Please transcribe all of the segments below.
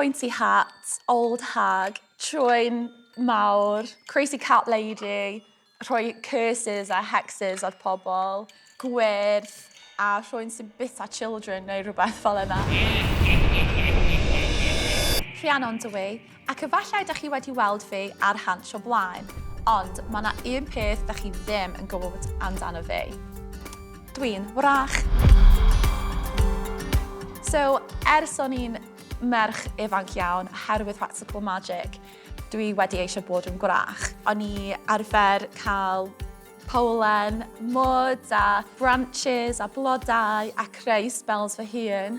Pointy hat, old hag, trwyn mawr, crazy cat lady, rhoi curses a hexes ar pobl, gwyrdd, a rhywun sy'n bita children neu rhywbeth fel yna. Rhiannon dw i, ac efallai da chi wedi weld fi ar Hansh o blaen, ond mae yna un peth da chi ddim yn gwybod amdano fi. Dwi'n wrach. So, ers o'n i'n merch ifanc iawn, oherwydd Practical Magic, dwi wedi eisiau bod yn gwrach. O'n i arfer cael powlen, mwd a branches a blodau a creu spells fy hun.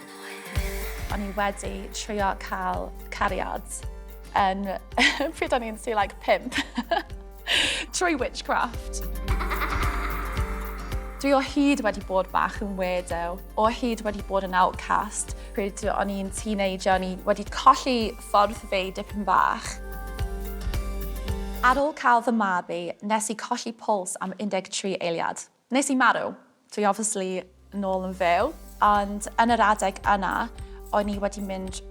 O'n i wedi trio cael cariad yn pryd o'n i'n tu like 5 trwy witchcraft. Dwi o hyd wedi bod bach yn weirdo, o hyd wedi bod yn outcast. Pryd o'n i'n teenager, o'n i wedi colli ffordd fi dipyn bach. Ar ôl cael fy mabi, nes i colli pwls am 13 eiliad. Nes i marw. Dwi obviously nôl yn fyw, ond yn yr adeg yna, o'n i wedi mynd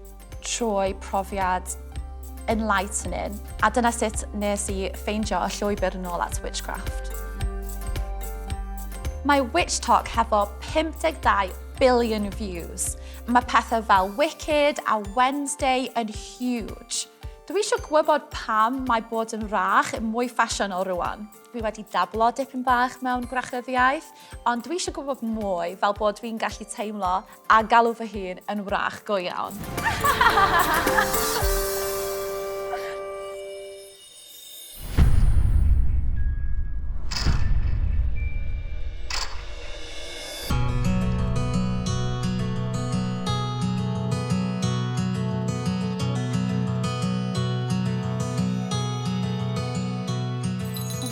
trwy profiad enlightening, a dyna sut nes i ffeindio y llwybr yn ôl at witchcraft. Mae WitchTok hefo 52 billion views. Mae pethau fel Wicked a Wednesday yn huge. Dwi eisiau gwybod pam mae bod yn wrach yn mwy ffasiynol rwan. Dwi wedi dablo dipyn bach mewn gwrachyddiaeth, ond dwi eisiau gwybod mwy fel bod dwi'n gallu teimlo a galw fy hun yn wrach go iawn.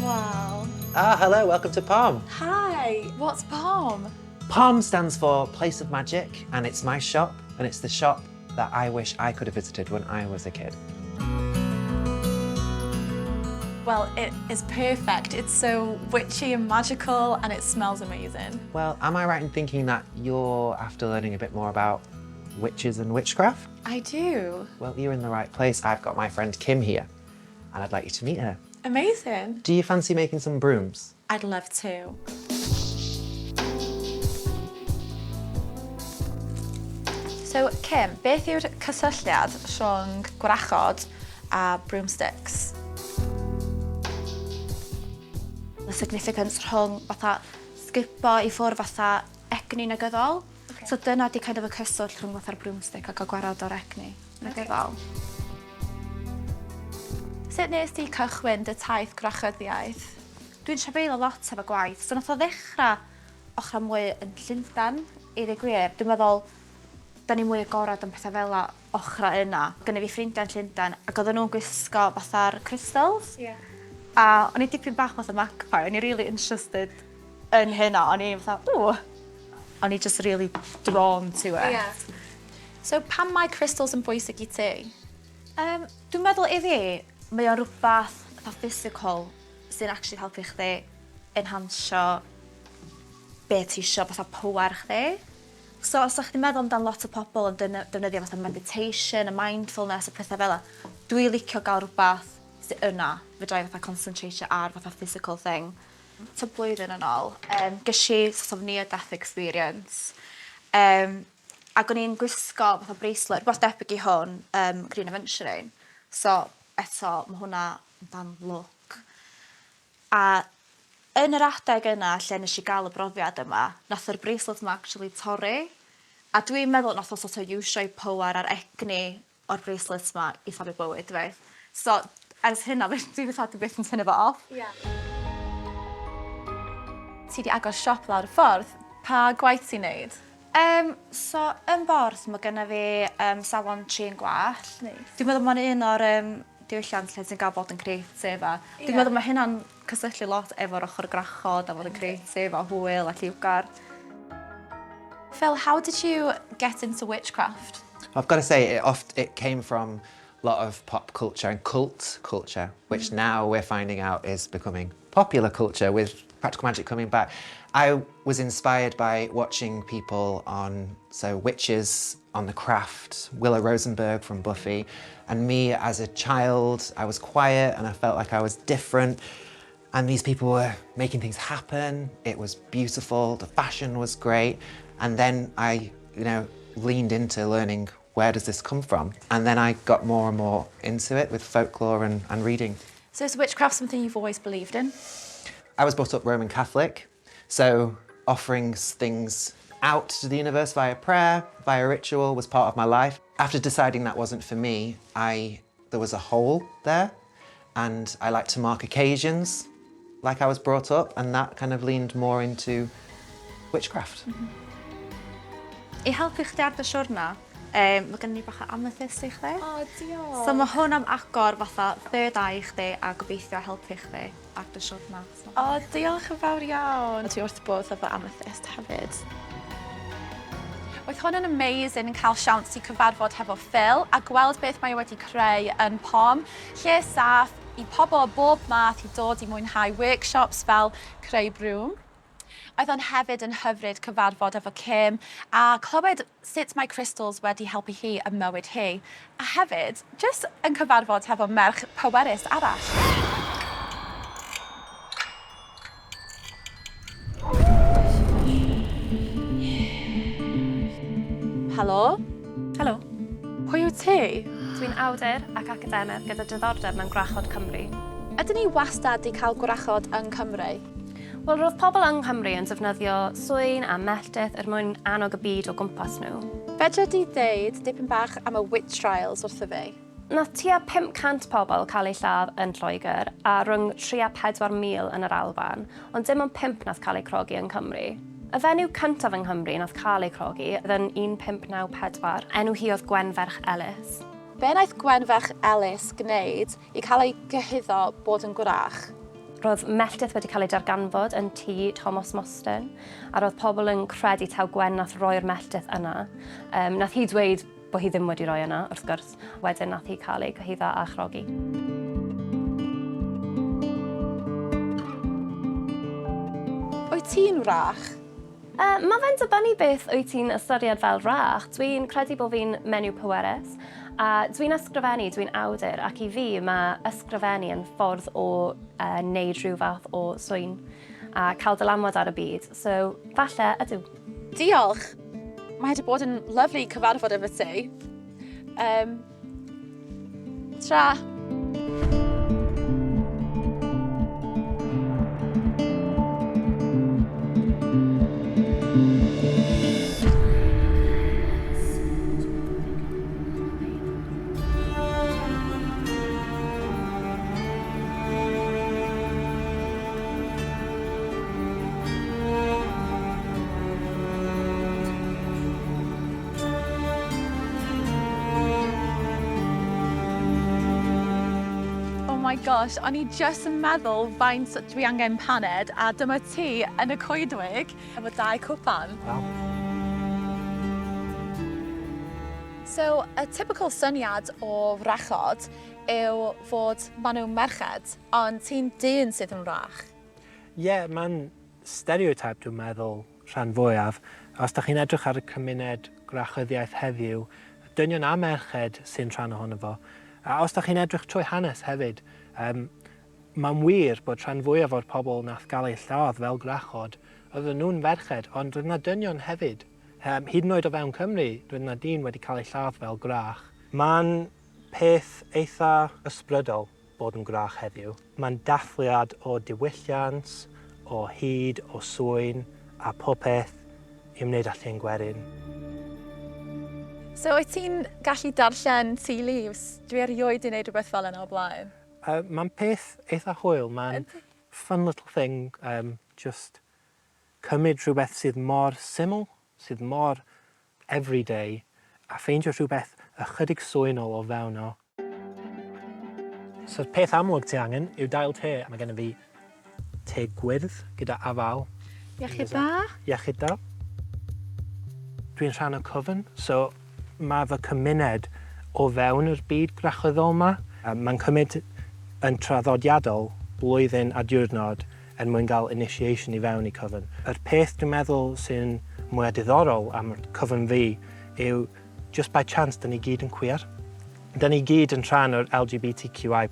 Wow. Hello, welcome to POM. Hi, what's POM? POM stands for Place of Magic, and it's my shop, and it's the shop that I wish I could have visited when I was a kid. Well, it is perfect. It's so witchy and magical, and it smells amazing. Well, am I right in thinking that you're after learning a bit more about witches and witchcraft? I do. Well, you're in the right place. I've got my friend Kim here, and I'd like you to meet her. Amazing. Do you fancy making some brooms? I'd love to. So, Kim, beth yw'r cysylltiad rhwng gwrachod a broomsticks? Y significance rhwng fatha sgubo i ffwrdd fatha egni negyddol. Okay. So dyna di kind of y cyswllt rhwng fatha'r broomstick a gael gwared o'r egni negyddol. Okay. Sut nes ti cychwyn dy taith gwrachyddiaeth? Dwi'n trafeilio lot efo gwaith, so nath o ddechrau ochr mwy yn Llundain, i ddweud gwir. Dwi'n meddwl, da ni mwy agored am pethau fel 'na ochra yna. Gynna fi ffrindiau yn Llundain ac oedden nhw'n gwisgo fatha'r crystals. Yeah. A o'n i dipyn bach fatha magpie, o'n i really interested yn hynna, o'n i fatha, ww. O'n i just really drawn to it. Yeah. So pam mae crystals yn bwysig i ti? Dwi'n meddwl i fi, mae o'n rhywbeth fatha physical sy'n actually helpu chdi enhansio be ti isio, fatha pŵer chdi. So os ydych chi'n meddwl amdan lot o pobl yn defnyddio fatha meditation a mindfulness a pethau fel 'a, dwi licio gael rhywbeth sy yna, fedra i fatha concentratio ar fatha physical thing. Tua blwyddyn yn ôl, ges i sort of near death experience, ac o'n i'n gwisgo fatha bracelet, rhywbeth debyg i hwn, Green Aventurine. So eto, ma' hwnna amdan lwc. A yn yr adeg yna lle nesh i ga'l y brofiad yma, nath yr bracelet 'ma actually torri. A dwi'n meddwl nath o sort of iwsio'i power a'r egni o'r bracelet 'ma i safio bywyd fi. So ers hynna fi dwi fatha dwi byth yn tynnu fo off. Ie. Ti 'di agor siop lawr y ffordd. Pa gwaith ti'n neud? So yn Borth ma' gynna fi salon trin gwallt. Neis. Dwi'n meddwl ma'n un o'r diwylliant lle ti'n ga'l bod yn creative a... Ie. Dwi'n meddwl ma' hynna'n cysylltu lot efo'r ochr gwrachod a fod yn creative a hwyl a lliwgar. Phil, how did you get into witchcraft? I've got to say, it came from a lot of pop culture and cult culture, which now we're finding out is becoming popular culture with Practical magic coming back. I was inspired by watching people on, so witches on The Craft, Willow Rosenberg from Buffy, and me as a child, I was quiet and I felt like I was different. And these people were making things happen. It was beautiful, the fashion was great. And then I, leaned into learning, where does this come from? And then I got more and more into it with folklore and reading. So is witchcraft something you've always believed in? I was brought up Roman Catholic, so offering things out to the universe via prayer, via ritual was part of my life. After deciding that wasn't for me, there was a hole there, and I like to mark occasions like I was brought up, and that kind of leaned more into witchcraft. I helpu chdi ar dy siwrna, mae gen i bach o amethyst i chdi. O, diolch. So mae hwn am agor fatha third eye i chdi a gobeithio helpu chdi ar dy siwrna. So. O, diolch yn fawr iawn. Dwi wrth bodd efo amethyst hefyd. Oedd hwn yn amazing yn cael siawns i cyfarfod hefo Phil a gweld beth mae wedi creu yn POM. Lle saff i pobl o bob math i dod i mwynhau workshops fel creu broom. Oedd o'n hefyd yn hyfryd cyfarfod efo Kim a clywed sut mae crystals wedi helpu hi ym mywyd hi. A hefyd, just yn cyfarfod hefo merch pwerus arall. Helo? Helo. Pwy wyt ti? Dwi'n awdur ac academydd gyda diddordeb mewn gwrachod Cymru. Ydyn ni wastad 'di cael gwrachod yng Nghymru? Wel, roedd pobl yng Nghymru yn defnyddio swyn a melltith er mwyn annog y byd o gwmpas nhw. Fedra di ddeud dipyn bach am y witch trials wrtho fi? Nath tua 500 pobl cael eu lladd yn Lloegr a rhwng 3 a 4,000 yn yr Alban, ond dim ond 5 nath cael eu crogi yn Cymru. Y fenyw cyntaf yng Nghymru nath cael ei crogi oedd yn 1594. Enw hi oedd Gwen ferch Ellis. Be wnaeth Gwen ferch Ellis gwneud i cael ei gyhuddo bod yn gwrach? Roedd melltith wedi cael ei darganfod yn tŷ Thomas Mostyn, a roedd pobl yn credu taw Gwen nath roi'r melltith yna. Nath hi dweud bod hi ddim wedi rhoi yna, wrth gwrs. Wedyn nath hi cael ei cyhuddo a chrogi. Wyt ti'n wrach? Mae fe'n dibynnu beth wyt ti'n ystyried fel wrach. Dwi'n credu bod fi'n menyw pwerus, a dwi'n ysgrifennu, dwi'n awdur, ac i fi mae ysgrifennu yn ffordd o wneud rhyw fath o swyn a cael dylanwad ar y byd. So, falle ydw. Diolch. Mae wedi bod yn lyfli cyfarfod efo ti. Tra. Oh my gosh, o'n i just yn meddwl faint dwi angen paned, a dyma ti yn y coedwig efo dau cwpan. Wow. So, y typical syniad o wrachod yw fod maen nhw'n merched, ond ti'n dyn sydd yn wrach. Ie, yeah, mae'n stereotype dwi'n meddwl rhan fwyaf. Os da chi'n edrych ar y cymuned gwrachyddiaeth heddiw, dynion a merched sy'n rhan ohono fo. A os da chi'n edrych trwy hanes hefyd, mae'n wir bod rhan fwyaf o'r pobl nath gael eu lladd fel gwrachod, oedden nhw'n ferched, ond roedd yna dynion hefyd. Hyd yn oed o fewn Cymru, roedd yna dyn wedi cael ei lladd fel gwrach. Mae'n peth eitha ysbrydol bod yn gwrach heddiw. Mae'n dathliad o diwylliant, o hud, o swyn, a popeth i wneud â llên gwerin. So, wyt ti'n gallu darllen tea leaves? Dwi erioed 'di wneud rhywbeth fel yna o blaen. Mae'n peth eitha hwyl. Mae'n Ydy. fun little thing, just cymryd rhywbeth sydd mor syml, sydd mor everyday, a ffeindio rhywbeth ychydig swynol o fewn o. So, peth amlwg ti angen yw dail te. Mae gennym fi te gwyrdd gyda afal. Iechyd da. Iechyd da. Dwi'n rhan o coven, so mae fy cymuned o fewn yr byd gwrachyddol yma. Mae'n cymryd yn traddodiadol blwyddyn a diwrnod er mwyn gael initiation i fewn i coven. Yr peth dwi'n meddwl sy'n mwyaf diddorol am yr coven fi yw just by chance, da ni gyd yn queer. Da ni gyd yn rhan o'r LGBTQI+.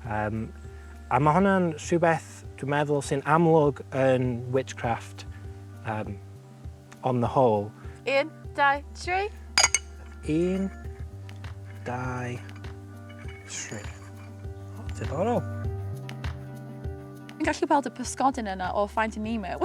A mae hwnna'n rhywbeth dwi'n meddwl sy'n amlwg yn witchcraft on the whole. 1, 2, 3. 1, 2, 3. O, diddorol. Fi'n gallu gweld y pysgodyn yna o Finding Nemo.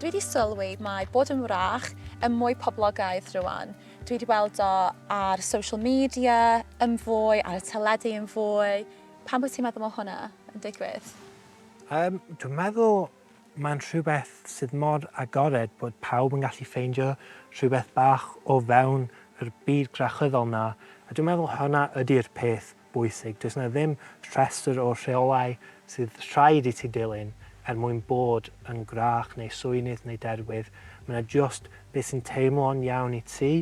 Dwi wedi sylwi mae bod yn wrach yn mwy poblogaidd rwan. Dwi wedi weld o ar social media yn fwy, ar y teledu yn fwy. Pam wyt ti'n meddwl mae hwnna yn digwydd? Dwi'n meddwl mae'n rhywbeth sydd mor agored bod pawb yn gallu ffeindio rhywbeth bach o fewn yr byd grachyddol na. A dwi'n meddwl hwnna ydy'r peth bwysig. Does yna ddim rhestr o rheolau sydd rhaid i ti dilyn er mwyn bod yn gwrach neu swynydd neu derwydd. Mae yna just beth sy'n teimlo'n iawn i ti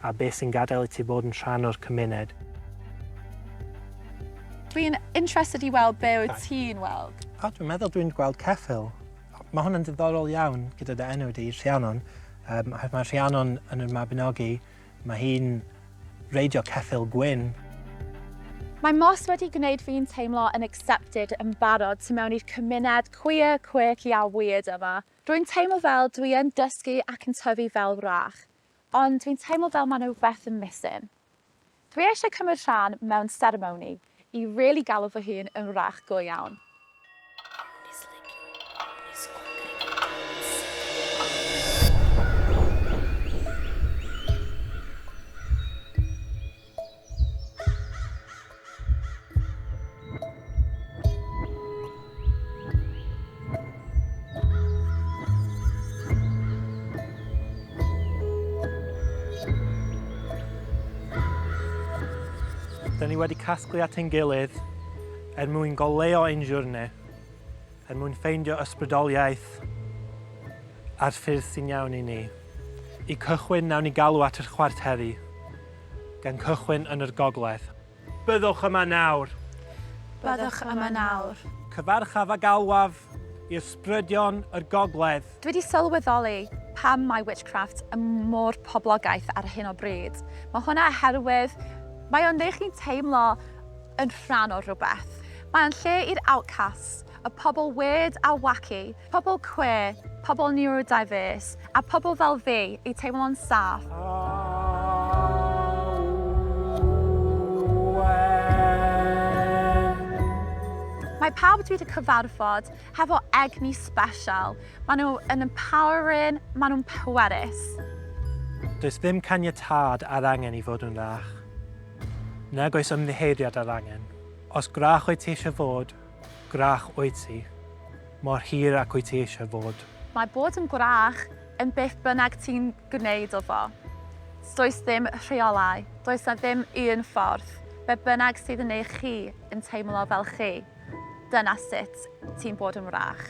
a beth sy'n gadael i ti bod yn rhan o'r cymuned. Dwi'n interested i weld be wyt ti'n weld. O, dwi'n meddwl dwi'n gweld ceffyl. Mae hwn yn diddorol iawn gyda dy enw di, Rhiannon. Oherwydd mae Rhiannon yn y Mabinogi, mae hi'n reidio ceffyl gwyn. Mae Moss wedi gwneud fi'n teimlo yn accepted yn barod tu mewn i'r cymuned queer, quirky a weird yma. Rwy'n teimlo fel dwi yn dysgu ac yn tyfu fel wrach, ond dwi'n teimlo fel mae rhywbeth yn missing. Dwi eisiau cymryd rhan mewn ceremony i really galw fy hun yn wrach go iawn. Da ni wedi casglu at ein gilydd er mwyn goleuo ein siwrne, er mwyn ffeindio ysbrydoliaeth a'r ffyrdd sy'n iawn i ni. I cychwyn, nawn ni galw at yr chwarteri, gan cychwyn yn yr gogledd. Byddwch yma nawr. Byddwch yma nawr. Cyfarchaf a galwaf i ysbrydion yr gogledd. Dwi wedi sylweddoli pam mae witchcraft yn mor poblogaidd ar hyn o bryd. Mae hwnna oherwydd mae o'n neud chi'n teimlo yn rhan o rhywbeth. Mae o'n lle i'r outcasts, y pobl weird a wacky, pobl queer, pobl neurodiverse, a pobl fel fi i teimlo'n saff. Mae pawb dwi wedi cyfarfod hefo egni special. Maen nhw yn empowering, maen nhw'n pwerus. Does ddim caniatâd ar angen i fod yn wrach. Nag oes ymddiheuriad ar angen. Os gwrach wyt ti eisiau fod, gwrach wyt ti. Mor hir ac wyt ti eisiau fod. Mae bod yn gwrach yn beth bynnag ti'n gwneud o fo. Does ddim rheolau, does na ddim un ffordd. Be bynnag sydd yn neud chi yn teimlo fel chi, dyna sut ti'n bod yn wrach.